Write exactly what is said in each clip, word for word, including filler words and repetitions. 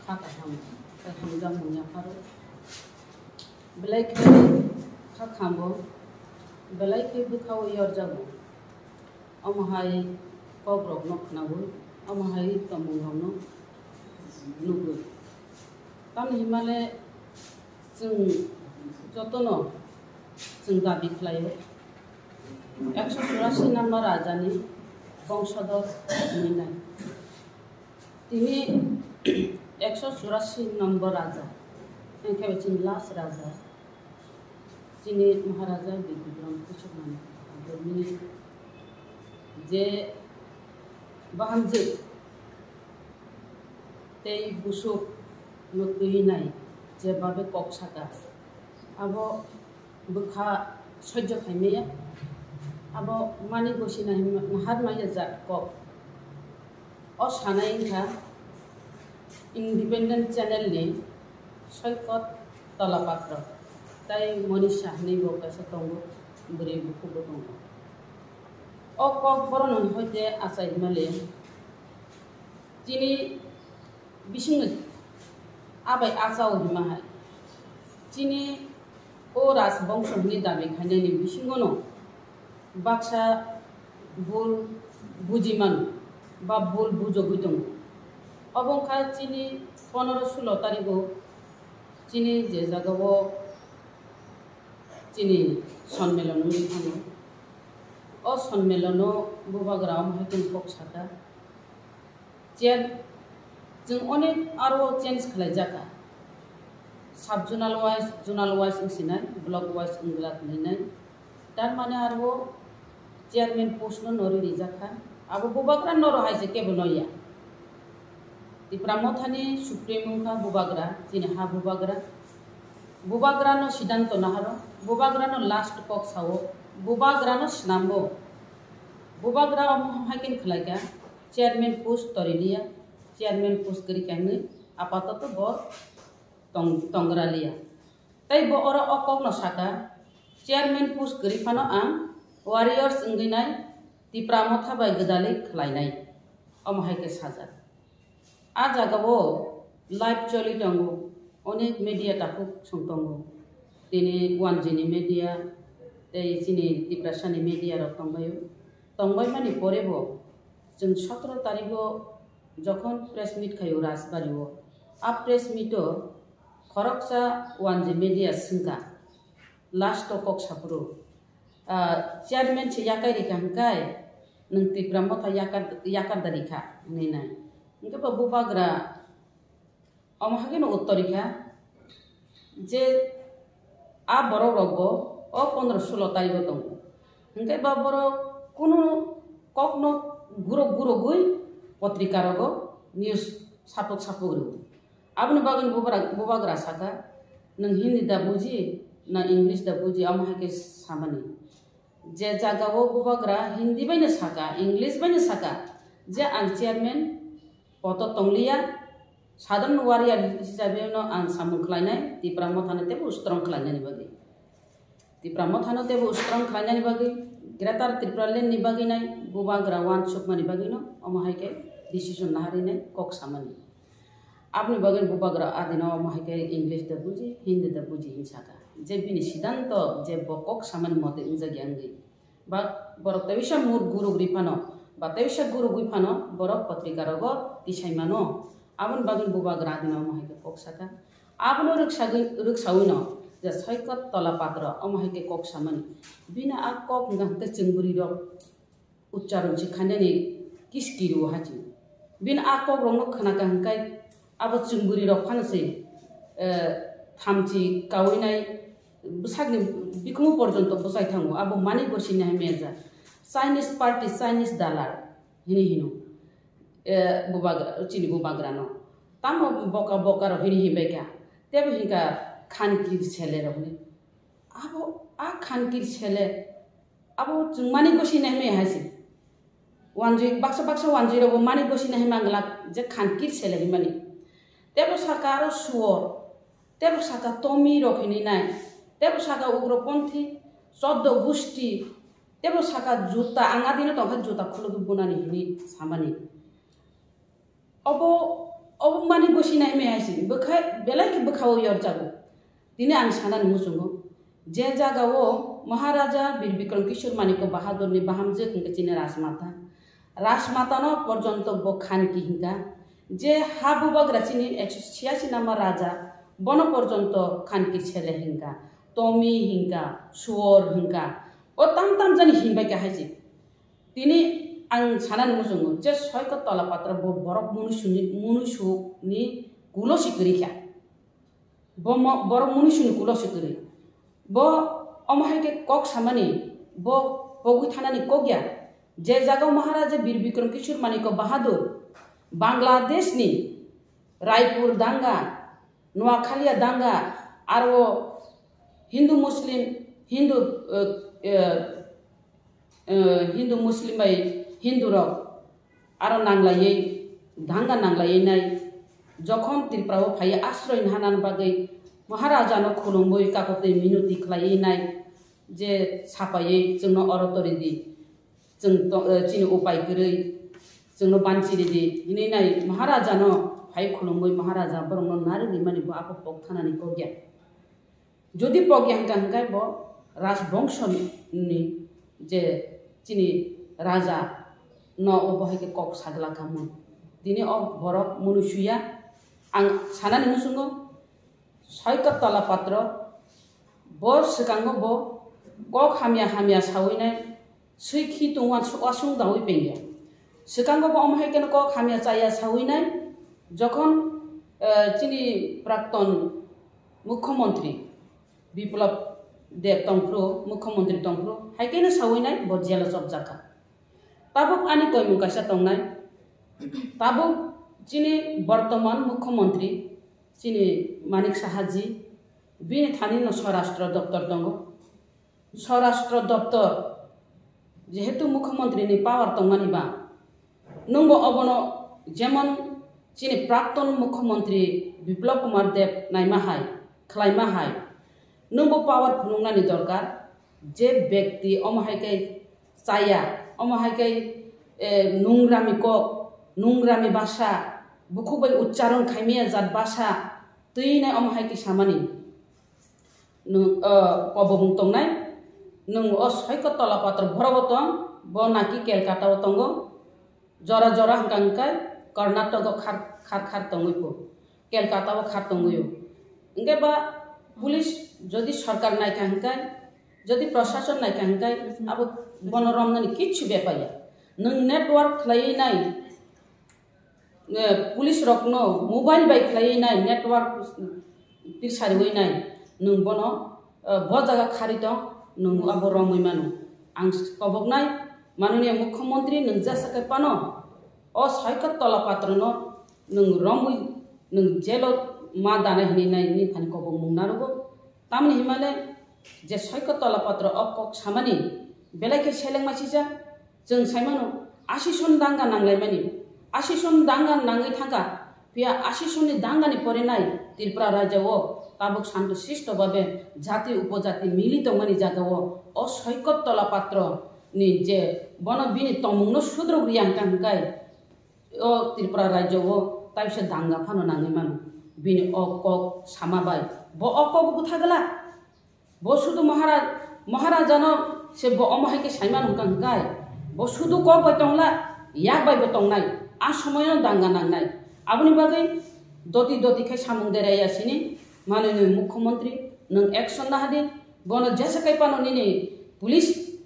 Kha kaham, kha hamjakmung yapharo. Belai khe kha khambo, belai khe bwkhao yorjago. Omo hai kokrokno khnaui, omo hai tongmungrokno nugui. Tamni hwnmale chwng jotono chwng dabi khlaio, ekso churasi number rajani bongsodor hwnwi nai. Tini ekso churasi number raja, hingkhe chini last raja, chini Maharaja Bidurang Kuchukmani. Bini je bahamjwk tei busuk no twi nai, je babe kok saka, abo bwkha sojjo khaimaya, abo mani gosi nahar maya jat kok. O sanai wngkha Independent Channel ni Soikot Tolapatro tei Monisha hinwi bo kaisa tongo, bwrwi bukhukbo tongo. O kok borokno hoite achai male chini bisingni abai achao hima hai. Chini o rajbongso hwnwi dabi khainani bisingono baksa bul buji mano ba bul bujogwi tongo. Obo wngkha chini ponero sulo tarigo chini je jagao chini sonmelon wngwi thango. O sonmelono bubagra omo hai kok saka. Chair, chwng onek aro change khlai jaka. Sub zonal wise, zonal wise wngsinai, block wise wngla khwlainai. Tar mane aro chairman post no nori rijak kha. Abo bubagra noro hai se kebo noya. Tipra Motha ni supreme wngkha bubagra, chini ha bubagra. Bubagra no sidanto naharo, bubagra no last kok sao, bubagra no snambo. Bubagra omo hai khe khlai kha. Chairman post tori liya, chairman post kwrwi kha hwnwi apatoto bo tong-, tongra liya. Tei bo oro o kokno saka, chairman post kwrwi phano ang warriors wngwi nai Tipra Motha bai gwdalwi khlainai, omo hai khe sajak. A jagao live choli tongo, onek media takhuk song tongo. Tini Wanjini media tei chini Tiprasani media rok tongbaio. Tongbaimani pore bo chwng sotoro tarigo jokhon press meet khaio Rajbari o, a press meet o khoroksa Wanji media swngkha, last o kok saphuru, ah, chairman se yakai rikha hwnkhe nwng Tipra Motha yakar, yakar da rikha hwnwi nai. Hwnkhe bo bubagra omo hai kheno uttor rikha je a borok rok bo o pondro sulo tarigo tongo. Hwnkhe ba borok kunu kokno gurok gurogwi potrika rogo news sapuk sapuk rwo. Aboni bagwi bubagra, bubagra saka, "Nwng Hindi da buji, na English da buji?" Omo hai khe samani. Je jagao bubagra Hindi bai no saka, English bai no saka, je ang chairman poto tongliya, sadharan warrior hisabe no ang samung khlainai, Tipra Mothano teibo strong khlainani bagwi. Tipra Mothano teibo strong khlainani bagwi, Greater Tipraland ni bagwi nai bubagra uansukmani bagwi no omo hai khe decision naharwi nai kok samani. Aboni bagwi bubagra adino omo hai khe English da buji, Hindi da buji hin saka. Je bini sidanto je bo kok samani mote wngjak ya wngwi. Ba borok teisa mur guruk ri phano, ba teisa gurugwi phano borok potrika rogo tisai mano. Aboni bagwi bubagra adino omo hai khe kok saka. Abono rwksagwi, rwksawino je Soikot Tola Patro omo hai khe kok samani. Bini a kok hwnkha hwnkhe chwng bwrwi rok uchcharon se khainani kiskiri o haching. Bini a kok rokno khwnaka hwnkhe abo chwng bwrwi rok phano se, eh, thamchi kaui nai bwsakni bikhumu porjonto bwchai thango, abo mani gosi nai manja. Chinese party, Chinese dalar hini hino, eh, bubagra, chini bubagrano. Tamo boka boka rok hini hinbai kha. Tebo hinka khankir sele rokni. Abo a khankir sele, abo chwng mani gosi nai maya hai se. Wanjui, baksa baksa wanjui rokbo mani gosi nai mangla je khankir sele hinmani. Tebo saka aro suor, tebo saka tomi rok hinwi nai, tebo saka ugroponthi, choddo gusti, tebo saka juta, ang adino tongkha juta khulugwi bunani hinwi samani. Obo Obo mani gosi nai me hai si, bwkha belai khe bwkha o yor jago. Tini ang sanani muchungo, je jaga o Maharaja Bir Bikram Kishore Manikya Bahadurni bahamjwk hwnkhe chini Rajmata. Rajmata no porjonto bo khanki hinka, je ha bubagra chini ekso chiyasi nama raja, bono porjonto khanki sele hinka, tomi hinka, suor hinka, o tam tam jani hinbai kha hai si. Tini ang sanani muchungo je soikot tola patra bo borok munusuni, munusuni kulo si kwrwi kha. Bo mo-, borok munusuni kulo si kwrwi. Bo omo hai khe kok samani, bo pogwi thanani kok ya. Je jaga o Maharaja Bir Bikram Kishore Manikya Bahadur Bangladeshni Raipur danga, Noakhalia danga, aro Hindu Muslim, Hindu, eh, eh, eh, Hindu Muslim bai Hindu rok aro nanglaiwi, danga nanglaiwi nai, jokhon Tripura o phaiwi asroi naharna bagwi Maharaja no khulumwi kakotwi minoti khlaiwi nai je sapaiwi chwngno oro tori di. Chwng to-, eh, chini upai kwrwi, chwngno banchi ridi hinwi nai Maharaja no phai khulumwi Maharaja borokno narwk rimani bo apo pok thanani kok ya. Jodi pok ya hwnkha hwnkhe bo Rajbongso ni je chini raja no obo hai khe kok sagla kha mun. Tini o borok munusuya ang sanani muchungo Soikot tola patro, bo swkango bo kok hamya hamya sawi nai, swi khi tongwan wasung dawi pengya. Swkango bo omo hai keno kok hamya chaya sawi nai, jokhon, eh, chini prakton mukhyamantri Biplab Deb tongphru, mukhyamantri tongphru, hai keno sawi nai bo jelo chopjak kha. Tabuk ani koimung kaisa tongnai, tabuk chini bortoman mukhyamantri, chini Manik Saha ji, bini thani no Swarashtra Doptor tongo. Swarashtra Doptor, jehetu mukhyamantri ni power tongmani ba, nwngbo obono jemon chini prakton mukhyamantri Biplab Kumar Deb naima hai, khlaima hai, nwngbo power phunuknani dorkar, je bekti omo hai khe chaya, omo hai khe, eh, nungrami kok, nungrami basa, bukhuk bai uchcharon khaimaya jat basa, twi nai omo hai khe samani. Nwng, eh, kobomung tongnai, nwng o soikot tola patro borobo tong, bo naki Kelkata o tongo, jora jora hwnkha hwnkhe Karnataka o khar, khar, khar tongwi po, Kelkata o khar tongwi o. Hwnkhe ba police jodi sarkar naikha hwnkhe, jodi prosason naikha hwnkhe, abo bono romnani kichu bepaya. Nwng network khlaiwi nai, eh, police rokno mobile bai khlaiwi nai, network tirsariwi nai, nwng bono, eh, bo jaga khari tong, nwng abo romwi mano. Ang koboknai, Manoniya Mukhyamantri, nwng jesa khe phano o soikot tola patrono nwng romwi nwng jelo ma dana hinwi nai nini thani kobokmung narugo. Tamni himale je soikot tola patro o kok samani belai khe seleng masijak. Chwng saimano, asison danga nanglaimani, asison danga nangwi thangkha, phiya asisonni dangani pore nai Tripura rajya o tabuk santo sisto babe jati upojati mili tongmani jaga o o soikot tola patro ni je bono bini tongmungno sudrok riya hwnkha hwnkhe o Tripura rajya o taisa danga phano nangwi mano. Bini o kok sama bai bo o kok bwtha glak. Bo sudu Mahara-, Maharajano se bo omo hai khe saimano hwnkha hwnkhe, bo sudu kok bai tongla, yak bai bo tongnai, a somoino danga nangnai. Aboni bagwi doti doti khai samung deraiya sini, manwini mukhyamantri, nwng action nahadi, bono jesa kai phano nini police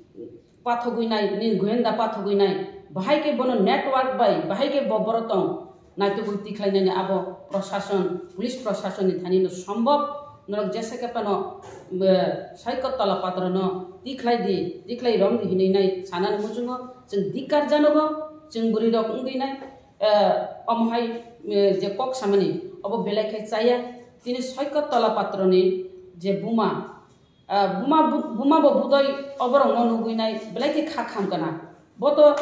pathogwi nai, nini goyenda pathogwi nai, bahai khe bono network bai, bahai khe bo borok tong, naitugwi tikhlainani abo prosason, police prosason ni thani no sombok, norok jesa khe phano, eh, soikot tola patro no tikhlai di, tikhlai rom di hinwi nai sanani muchungo, chwng dikar janogo, chwng bwrwi rok wngwi nai, eh, omo hai, eh, je kok samani, obo belai khe chaya, tini soikot tola patro ni je buma, Ah, buma bu-, buma bo budoi oborokno nugwi nai belai khe kha kham kana. Bo to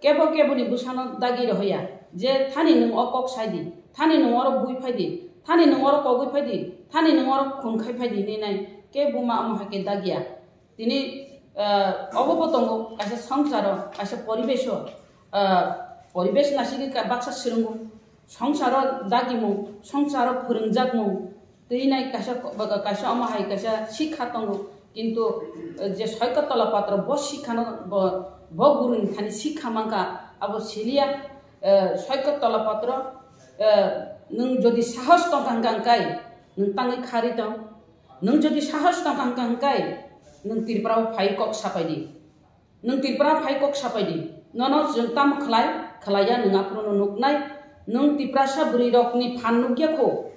kebo keboni bwsano dagi rohoya je thani nwng o kok sai di, thani nwng oro bui phai di, thani nwng oro kogwi phai di, thani nwng oro khun khai phai di hinwi nai khe buma omo hai khe dagiya. Tini, ah, obo bo tongo kaisa songsaro, kaisa poribeso, ah, poribesh nasigwi ka-, baksa swrwngo. Songsaro dagimung, songsaro phwrwngjakmung, twi nai kaisa, kaisa omo hai kaisa sikha tongo, kintu, eh, je Soikot Tola Patro bo sikhano bo, bo guruni thani sikha mankha, abo siliya, eh, Soikot Tola Patro, eh, nwng jodi sahos tongkha hwnkha hwnkhe nwng tangwi kharwi tong, nwng jodi sahos tongkha hwnkha hwnkhe nwng Tripura o phai kok sapai di. Nwng Tripura phai kok sapai di. Nono chwng tamo khlai, khlaiya nwng aphuru no nuknai. Nwng Tiprasa bwrwi rok ni phan nukya kho.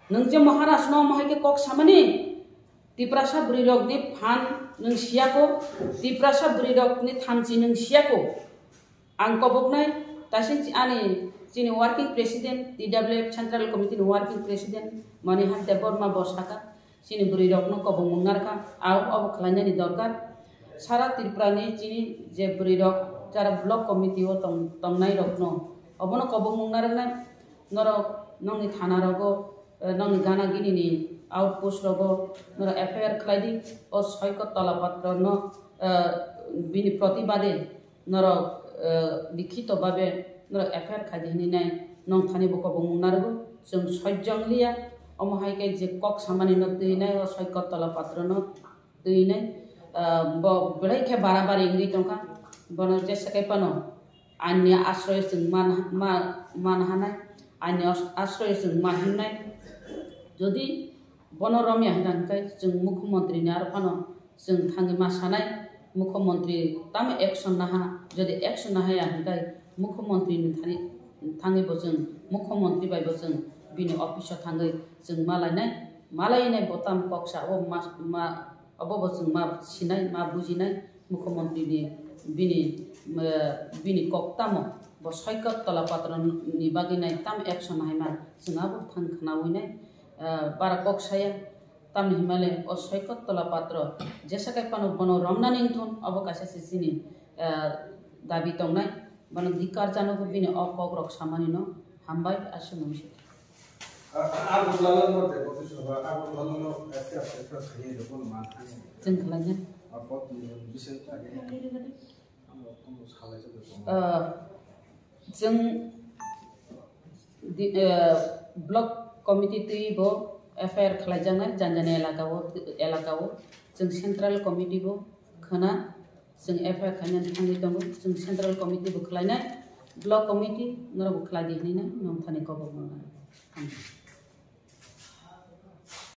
Nwng je Maharaj no mohai khe kok samani. Tiprasa bwrwi rok ni phan nwng siya kho. Tiprasa bwrwi rok ni thamchi nwng siya kho. Ang koboknai, kaisa chi-, ani chini working president, T W F Central Committee ni working president, Manihar Debbarma bo saka, chini bwrwi rokno kobokmung narwkha, abo, abo khlainani dorkar. Sara Tripura ni chini je bwrwi rok jara block committee o tong-, tongnai rokno, obono kobokmung narwknai, norok nokni thana rogo, eh, nokni gana gini ni outpost rogo, norok F I R khlai di, o Soikot Tola Patro no, eh, bini protibade, norok, eh, likhito babe norok F I R khai di hinwi nai, nong thani bo kobokmung narwgo, chwng sojjong liya, omo hai khe je kok samani no twi nai, o Soikot Tola Patro no twi nai, ah, bo belai khe barabari wngwi tongkha, bono jesa khe phano aini asroyo chwng man, ma, man hanai, aini as-, asroyo chwng ma himnai, jodi bono romya hwnkha hwnkhe chwng mukhyamantri ni aro phano chwng thangwi ma sanai, mukhyamantri tamo action naha, jodi action nahaya hwnkhe mukhyamantri ni thani thangwi bo chwng mukhyamantri bai bo chwng bini office o thangwi chwng malainai, malainai bo tamo kok sa o ma, ma, obo bo chwng ma sinai, ma bujinai, mukhyamantri ni bini, eh, bini kok tamo bo Soikot Tola Patro ni bagwi nai tamo action nahai ma chwng abo thang khnawi nai, eh, bara kok saya. Tamni hwnmale o Soikot Tola Patro jesa khe phano bono romnani wngthun, obo kaisa se chini, eh, dabi tongnai. Bono dikar jano bini o kok rok samani no hambai aswk nung si. Agartala no de boti soba, Agartala no F I R khai de bono man thani. Chwng khlai ya. Apo bising thani. Amo, amo salai jabo. Ah, chwng di-, eh, block committee twi bo F I R khlaijaknai, jani jani elaka o, elaka o. Chwng central committee bo khwna, chwng F I R khainani thangwi tongo, chwng central committee bo khlainai, block committee norok bo khlai di hinwi nai, nong thani kobok mano.